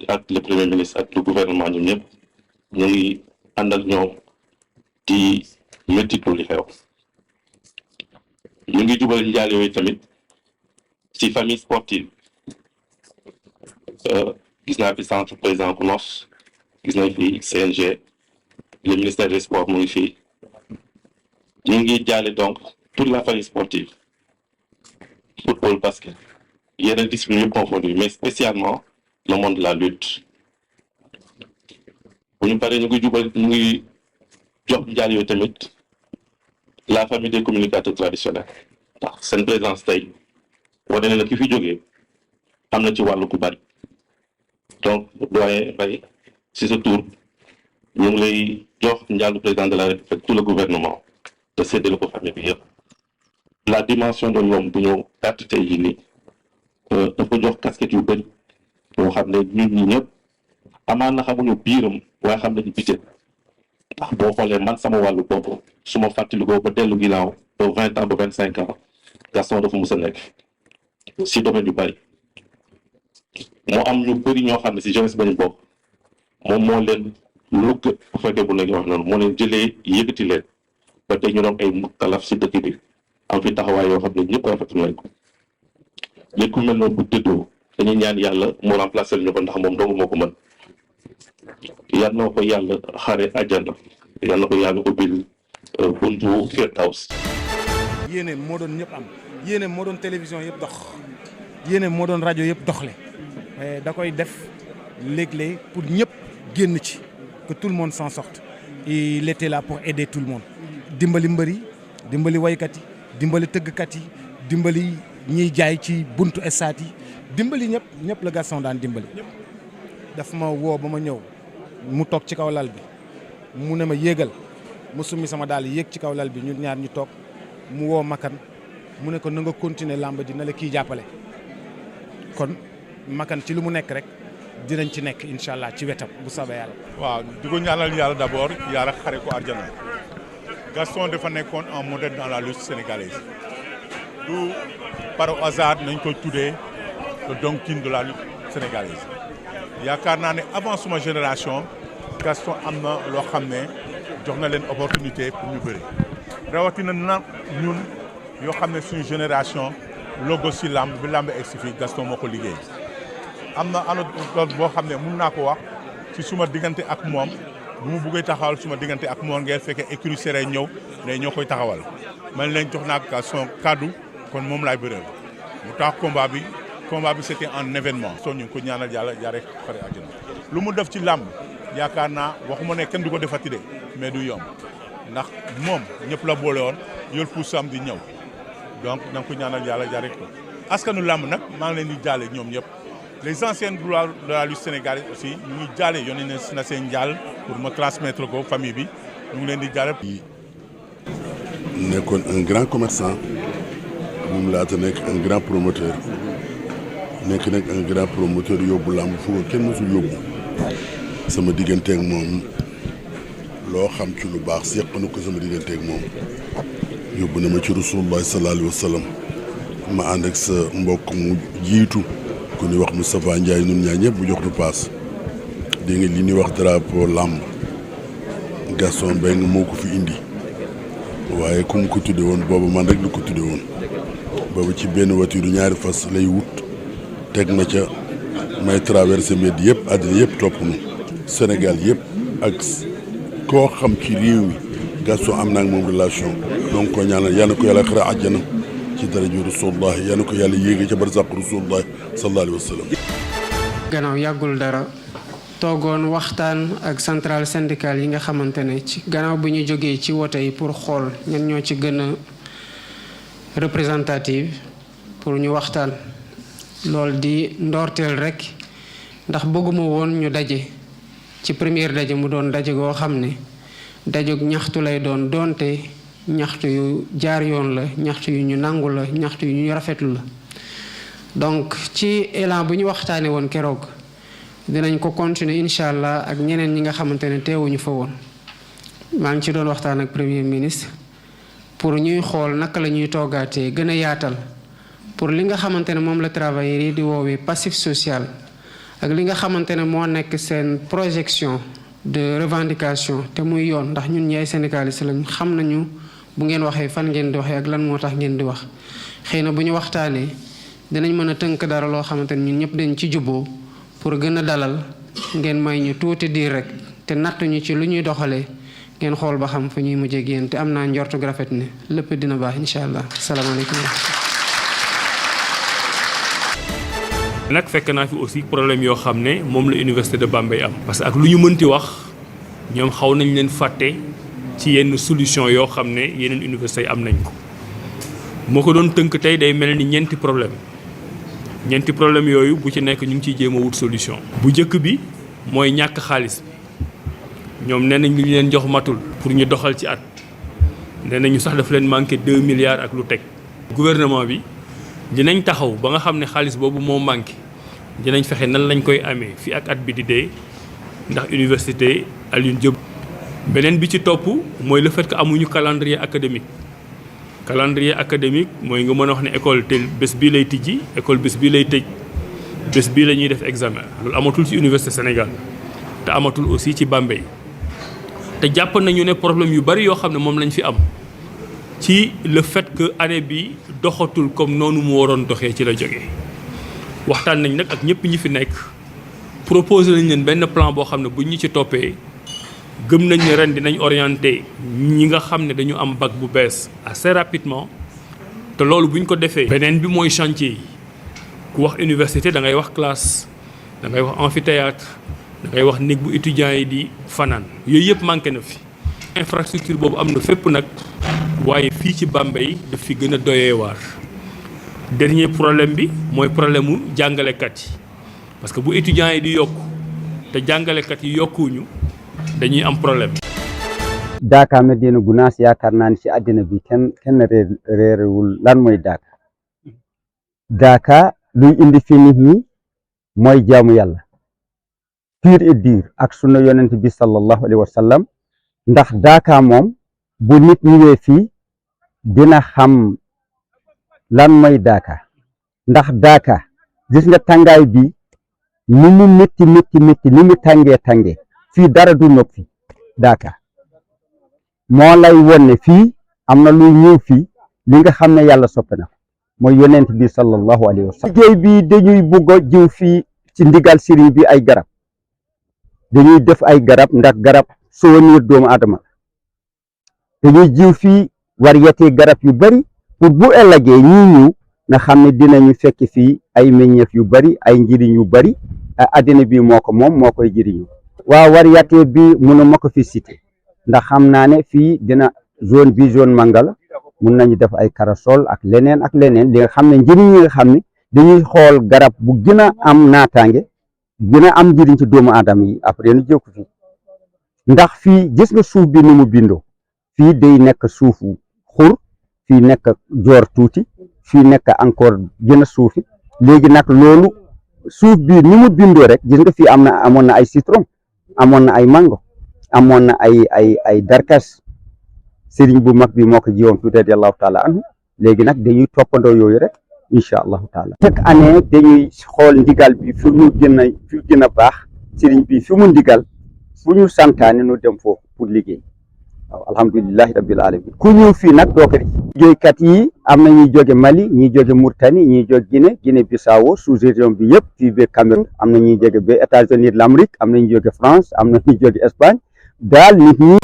ak le premier ministre ak le gouvernement ñoom ñëpp ñu ngi ànd ak ñoom di méttitu li xew. ñu ngi jubal njaal yooyu tamit ci famille sportive gis naa fi centre président Kounos gis nañ fi CNG le ministère des sports mu ngi fii ñu ngi jaale donc toute la famille sportive football basket yeneen discipline yëpp confondu mais spécialement le monde de la lutte bu ñu paree ñu ngi jox njaal yooyu tamit la famille des communicateurs traditionnels ndax seen présence tey wane na ki fi jógee am na ci wàllu ku bari donc doyen Mbaye si sa tour ñu ngi lay jox njaalu président de la République tout le gouvernement te séddale ko famille bi yëpp la dimension de l'homme bu ñëw perte tey jii nii dafa jox casquette yu bëri yoo xam ne ñun ñi ñëpp amaan na xamuñu biiram waaye xam nañu bite ndax boo xoolee man sama wàllu bopp su ma fàttalikoo ba dellu ginnaaw ba 20 ans ba 25 ans Gaston dafa mus a nekk si domaine yu bëri moo am ñu bëri ñoo xam ne si jeunesse bañu bokk moom moo leen lugg bu fekkee bu nekk wax noonu moo leen jëlee yëkkati leen ba tey ñu doon ay mukkalaf si dëkk bi am fi taxawaay yoo xam ne ñëpp rafetlu nañ ko léegi ku mel noonu bu dëddoo dañuy ñaan yàlla mu remplacer ñu ko ndax moom dong moo ko mën yal na ko yàlla xare àjjana yal na ko yàlla ubbil buntu Firdaws. yéene moo doon ñëpp am yéene moo doon télévision yëpp dox yéene moo doon rajo yëpp doxle da koy def léeg-léeg pour ñëpp génn ci que tout le monde s'en sorte il était là pour aider tout le monde dimbali mbëri dimbali waykat yi dimbali tëggkat yi dimbali ñiy jaay ci buntu estaat yi dimbali ñëpp la Gaston daan dimbali. daf ma woo ba ma ñëw mu toog ci kaw lal bi mu ne ma yéegal mu summi sama daal yéeg ci kaw lal bi ñun ñaar ñu toog mu woo Makan mu ne ko na nga continuer làmb ji na la kii jàppale kon Makan ci lu mu nekk rek dinañ ci nekk incha allah ci wetam bu soobee yàlla. waaw di ko ñaanal yàlla d'abord yàlla xare ko arjana Gaston dafa nekkoon un modèle dans la lutte sénégalaise du par hasard nañ ko tuddee le Don King de la lutte sénégalaise yaakaar naa ne avant suma génération Gaston am na loo xam ne jox na leen opportunité pour ñu bëri rawatina na ñun yoo xam ne suñu génération logo si làmb bi làmb egsi fii Gaston moo ko liggéey am na anecdote boo xam ne mun naa ko wax ci suma diggante ak moom bu mu buggee taxawal suma diggante ak moom ngeen fekkee écurie Séré ñëw ne ñoo koy taxawal man leen jox naa Gaston kaddu kon moom laay bëreel mu tax combat bi c'était un événement. soo ñu ngi ko ñaanal yàlla jaaree xare àjjana lu mu def ci làmb yaakaar naa waxuma ne kenn du ko defati de mais du yomb ndax moom ñëpp la boole woon yor puusam di ñëw donc na nga ko ñaanal yàlla jaaree ko askanu làmb nag maa ngi leen di jaale ñoom ñëpp les anciennes gloires de la lutte sénégalaise aussi ñu ngi jaale yónnee na seen njaal pour ma transmettre ko famille bi ñu ngi leen di jaale. nekkoon un grand commerçant moom laata nekk un grand promoteur. nekk nag un grand promoteur yóbbu làmb fu ko kenn mësul yóbbu sama digganteeg moom loo xam ci lu baax seq na ko sama digganteeg moom yóbbu na ma ci rasulullah sallallahu alayhi wa sallam ma ànd ak sa mbokk mu jiitu ku ñuy wax Moustapha Ndiaye ñun ñaa ñëpp bu jox du paas dégg nga li ñuy wax drapeau làmb Gaston Mbengue moo ko fi indi waaye ku mu ko tudde woon boobu man rek lu ko tudde woon boobu ci benn voiture ñaari fas lay wut teg ma ca may traversé mbedd yëpp àddina yëpp topp nu Sénégal yëpp ak koo xam ci réew mi Gaston am naa ak moom relation donc ko ñaanal yal na ko yàlla xara àjjana ci daraja Rasulullah yal na ko yàlla yéege ca barzaq Rasulullah sallallahu alayhi wa sallam. gannaaw yàggul dara toogoon waxtaan ak centrale syndicale yi nga xamante ne ci gannaaw bu ñu jógee ci wote yi pour xool ñan ñoo ci gën a représentative pour ñu waxtaan. loolu di ndoorteel rek ndax bëgguma woon ñu daje ci première daje mu doon daje goo xam ne dajug ñaxtu lay doon doonte ñaxtu yu jaar yoon la ñaxtu yu ñu nangu la ñaxtu yu ñu rafetlu la donc ci élan bu ñu waxtaanee woon keroog dinañ ko continuer incha allah ak ñeneen ñi nga xamante ne teewuñu fa woon maa ngi ci doon waxtaan ak premier ministre pour ñuy xool naka la ñuy toogaatee gën a yaatal pour li nga xamante ne moom la travailleurs yi di woowee passif social ak li nga xamante ne moo nekk seen projection de revendication te muy yoon ndax ñun ñi ay syndicalistes lañ xam nañu bu ngeen waxee fan ngeen di waxee ak lan moo tax ngeen di wax xëy na bu ñu waxtaanee dinañ mën a tënk dara loo xamante ne ñun ñëpp dañ ci jubboo pour gën a dalal ngeen may ñu tuuti diir rek te nattuñu ci lu ñuy doxalee ngeen xool ba xam fu ñuy mujjee ak yéen te am naa njortu rafet ne lépp dina baax incha allah salaamaaleykum. nag fekk naa fi aussi problème yoo xam ne moom la université de Bambey am. parce que ak lu ñu mënti wax ñoom xaw nañ leen fàtte ci yenn solution yoo xam ne yeneen université yi am nañ ko moo ko doon tënk tey day mel ni ñeenti problème yooyu bu ci nekk ñu ngi ciy jéem a wut solution. bu njëkk bi mooy ñàkk xaalis bi ñoom nee nañ li ñu leen jox matul pour ñu doxal ci at nee nañu sax dafa leen manqué 2 milliards ak lu teg. gouvernement bi dinañ taxaw ba nga xam ne xaalis boobu moo manqué dinañ fexe nan lañ koy amee fii ak at bi di dee ndax université Alioune Diop. beneen bi ci topp mooy le fait que amuñu calendrier académique mooy nga mën a wax ne école te bés bii lay tijji école bés bii lay tëj bés bii la ñuy def examen loolu amatul ci université Sénégal te amatul aussi ci Bambey te jàpp nañu ne problème yu bari yoo xam ne moom lañ fi am ci le fait que année bi doxatul comme noonu mu waroon doxee ci la jógee waxtaan nañ nag ak ñëpp ñi fi nekk proposé nañ leen benn plan boo xam ne bu ñu ci toppee gëm nañ ne ren dinañ orienté ñi nga xam ne dañu am bac bu bees assez rapidement te loolu bu ñu ko defee. beneen bi mooy chantier yi ku wax université da ngay wax classe da ngay wax amphithéâtre da ngay wax néeg bu étudiants yi di fanaan yooyu yëpp manqué na fi. infrastructure boobu am na fépp nag waaye fii ci Bambey daf fi gën a doyee waar dernier problème bi mooy problème mu jàngalekat yi parce que bu étudiants yi di yokku te jàngalekat yi yokkuñu dañuy am problème. Daaka Médina Gounass yaakaar naa ni ci àddina bi kenn réerewul lan mooy Daaka. Daaka luy indi fi nit ñi mooy jaamu yàlla pur et dur ak sunna yonent bi sallallahu alayhi wa sallam ndax Daaka moom bu nit ñëwee fii dina xam lan mooy Daaka ndax Daaka gis nga tàngaay bi ni mu métti ni mu tàngee fii dara du nopp fi Daaka moo lay won ne fii am na lu ñëw fii li nga xam ne yàlla sopp na mooy yonent bi sallallahu alayhi wa sallam. liggéey bi dañuy bugg a jiw fii ci ndigal sëriñ bi ay garab dañuy def ay garab ndax garab souvenir doomu adama dañuy jiw fii variété garab yu bari pour bu ëllëgee ñii ñëw na xam ne dinañu fekk fii ay meññeef yu bari ay njëriñ yu bari addina bi moo ko moom moo koy jëriñu. waaw variété bi mënu ma ko fi cité ndax xam naa ne fii dina zone bi zone mangala mun nañu def ay karasol ak leneen li nga xam ne njëriñ yi nga xam ne dañuy xool garab bu gën a am naataange gën a am njëriñ ci doomu aadama yi après nu jëkku fi ndax fii gis nga suuf bi ni mu bindoo fii day nekk suufu xur fii nekk joor tuuti fii nekk encore gën a suufi léegi nag loolu suuf bi ni mu bindoo rek gis nga fii amoon na ay citron amoon na ay mango amoon na ay darkas sëriñ bu mag bi moo ko jiwoon fi radiyallahu taala anhu léegi nag dañuy toppandoo yooyu rek incha allahu taala chaque année dañuy xool ndigal bi fi gën a baax sëriñ bi fi mu ndigal fu ñu santaane nu dem foofu pour liggéey waaw alhamdulilahi rabbil alamin ku ñëw fii nag doo ko liggéeykat yi am na ñuy jóge Mali ñuy jóge Mauritanie ñuy jóge Guinée Bissau sous région bi yëpp fii ba Cameroun am na ñuy jóge ba États-Unis de l'Amérique am na ñuy jóge France am na ñuy jóge Espagne daal nit ñi